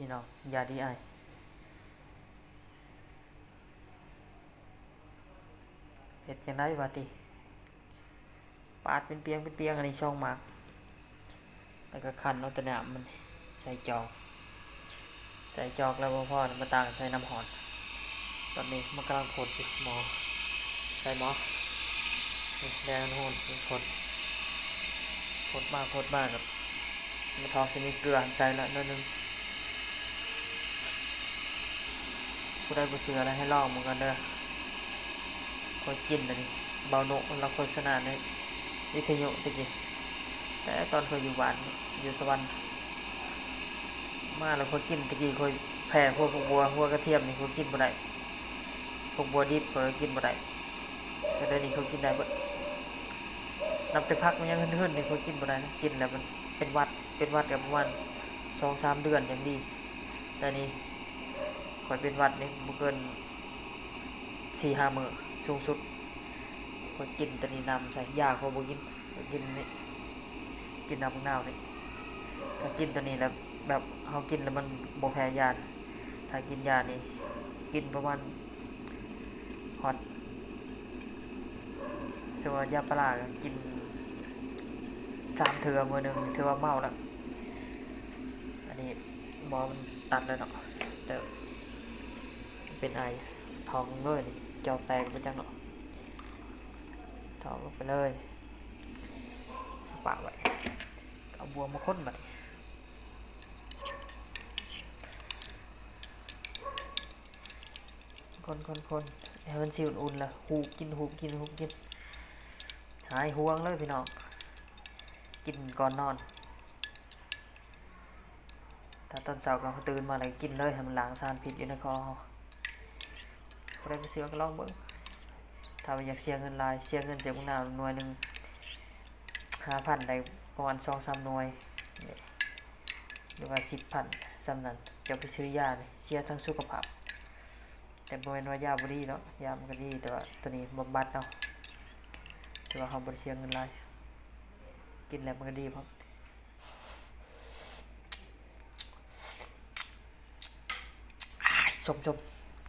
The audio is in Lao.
ພີ່ນ້ອງ ຢາດີໄອ ເຮັດຈັ່ງໃດບາດນີ້ ປາດເປັນປຽງເປັນປຽງ ອັນນີ້ສອງໝາກ ແລ້ວກໍຄັ້ນເອົາແຕ່ນ້ຳມັນໃສ່ຈອກ ໃສ່ຈອກແລ້ວບໍ່ພໍ ມາຕັ້ງໃສ່ນ້ຳຮ້ອນ. ຕອນນີ້ມັນກຳລັງຟົດຢູ່ໝໍ້ ໃສ່ໝໍ້ ນີ້ແດດຮ້ອນ ຟົດ ຟົດມາ ຟົດມາ ກໍມາຖອກໃສ່ນີ້ ເກືອໃສ່ລະໜ້ອຍໜຶ່ງ. ຜູ້ໃດບໍ່ເຊື່ອລະໃຫ້ລອງເບິ່ງກ່ອນເດີ. ຂ້ອຍກິນອັນນີ້ ເບົາໂນ ລາວໂຄສະນາໃນວິທະຍຸຕະກີ້ ແຕ່ຕອນຂ້ອຍຢູ່ບ້ານ ຢູ່ສະຫວັນ ມາແລ້ວຂ້ອຍກິນ. ຕະກີ້ຂ້ອຍແພ້ພວກ ພວກບົວ ຫົວກະທຽມນີ້ຂ້ອຍກິນບໍ່ໄດ້ ພວກບົວດິບຂ້ອຍກໍກິນບໍ່ໄດ້ ແຕ່ດຽວນີ້ຂ້ອຍກິນໄດ້ເບິດ. ນັບແຕ່ຜັກມັນຍັງຫືນໆນີ້ຂ້ອຍກິນບໍ່ໄດ້ນະ ກິນແລ້ວມັນເປັນຫວັດ ເປັນຫວັດກໍປະມານສອງສາມເດືອນຈັ່ງດີ. ແຕ່ນີ້ຂ້ອຍເປັນຫວັດນີ້ບໍ່ເກີນສີ່ຫ້າມື້ສູງສຸດ. ຂ້ອຍກິນໂຕນີ້ນຳໃສ່ ຢາຂ້ອຍບໍ່ກິນ ຂ້ອຍກິນນີ້ ກິນນ້ຳບັກນາວນີ້. ຖ້າກິນໂຕນີ້ແລ້ວ ແບບເຮົາກິນແລ້ວມັນບໍ່ແພ້ຢາ ຖ້າກິນຢານີ້ກິນປະມານຮອດ ສົມມຸດວ່າຢາພາລາກໍກິນສາມເທື່ອມື້ໜຶ່ງ ຖືວ່າເມົາແລ້ວ. ອັນນີ້ໝໍມັນຕັດແລ້ວເນາະ ແຕ່ເປັນໄອ ຖອກລົງເລີຍນີ້ ຈອກແຕກບໍ່ຈັກເນາະ ຖອກລົງໄປເລີຍ ປະໄວ້ ເອົາບົວມາຄົນບັດນີ້. ຄົນໆໆ ໃຫ້ມັນຊິອຸ່ນໆ ລະຫູບກິນ ຫູບກິນ ຫູບກິນ ຫາຍຫ່ວງເລີຍພີ່ນ້ອງ ກິນກ່ອນນອນ. ຖ້າຕອນເຊົ້າກໍຕື່ນມາແລ້ວກິນເລີຍ ໃຫ້ມັນລ້າງສານພິດຢູ່ໃນຄໍເຮົາ. ຜູ້ໃດບໍ່ເຊື່ອກໍລອງເບິ່ງ ຖ້າວ່າຢາກເສຍເງິນຫຼາຍ ເສຍເງິນໃສ່ບັກນາວໜ່ວຍໜຶ່ງຫ້າພັນ ໄດ້ປະມານສອງສາມໜ່ວຍ ຫຼືວ່າສິບພັນ ສ່ຳນັ້ນ ເຈົ້າໄປຊື້ຢານີ້ເສຍທັງສຸຂະພາບ. ແຕ່ບໍ່ແມ່ນວ່າຢາບໍ່ດີເນາະ ຢາມັນກໍດີ ແຕ່ວ່າໂຕນີ້ບຳບັດເນາະ ຖືວ່າເຮົາບໍ່ໄດ້ເສຍເງິນຫຼາຍ ກິນແລ້ວມັນກໍດີພ້ອມ. ອ້າຍ ສົ້ມໆ.